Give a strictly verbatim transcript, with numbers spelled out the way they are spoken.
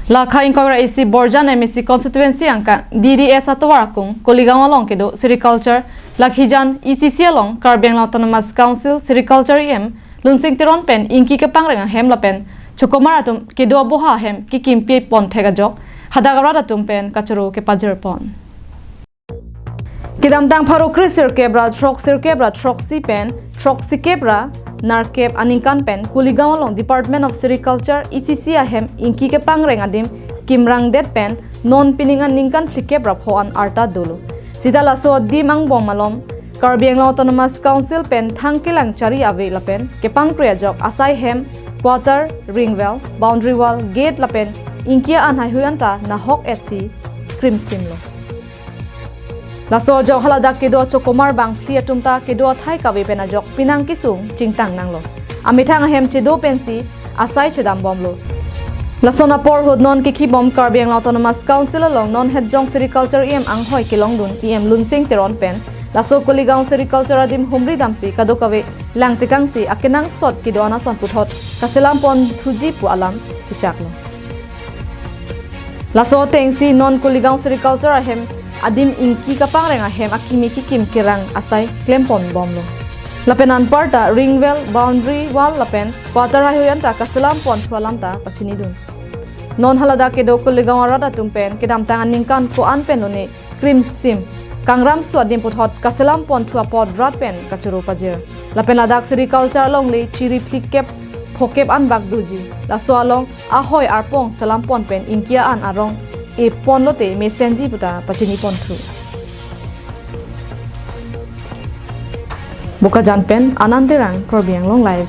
Lakha ingkoi ra isi Borjan M A C constituency angkang D D S atovar akung Kuligaon along kedo sericulture, Lakhijan E C C along Karbi Anglong Autonomous Council sericulture E M Lunsing Teron pen ingki kepangreng ahem lapen chokomar atum kedo aboha ahem kekimpi pon thek ajok hadak arat atum pen kachoro kepajir pon. Kedamtang pharo kre sirkep ra throk sirkep ra throksi pen throksi kep ra nerkep aningkan pen Kuligaon along Department of Sericulture E C C ahem ingki kepangreng adim kimrangdet pen non pining aningkan phlikep ra pho an arta dolo. Sita laso adim angbong malom Karbi Anglong Autonomous Council pen thang kelang chari ave lapen kepangkre ajok asai hem, quarter, ring well, boundary wall, gate lapen ingki an haihui anta nahok etsi krimsimlo. Laso ajok haladak kedo chokomar bangphli atum ta kedo athai kave pen ajok pinang kesung chingtang nanglo. Amethang ahem chedo pensi asai chedam bomlo. Lason apor ahut non kekhi bom Karbi Anglong Autonomous Council along non hetjong sericulture E M anghoi kelongdun E M Lunsing Teron pen laso Kuligaon sericulture adim humri damsi kadokave langtekangsi akenangsot kedo-an ason puthot kaselam pon thuji pu alam chechaklo. Laso atengsi non Kuligaon sericulture ahem adim ingki kapangreng ahem akimi kekim kerang asai klem pon bomlo. Lapen anparta ring well, boundary wall lapen quarter haihui anta kaselam pon thu alam ta pachinidun. Non haladak kedo Kuligaon arat atum pen kedamtang aningkan ko-an pen lone krimsim kangram su adim puthot kaselam pon thu apot rat pen kachoro pajir. Lapen ladak sericulture alongle chiri phlikep phokep an bak doji. Laso along ahoi arpong selam pon pen ingki an arong e pon lote mesenji puta pachini pon thu. Bokajan pen Anand Terang, Karbi Anglong Live.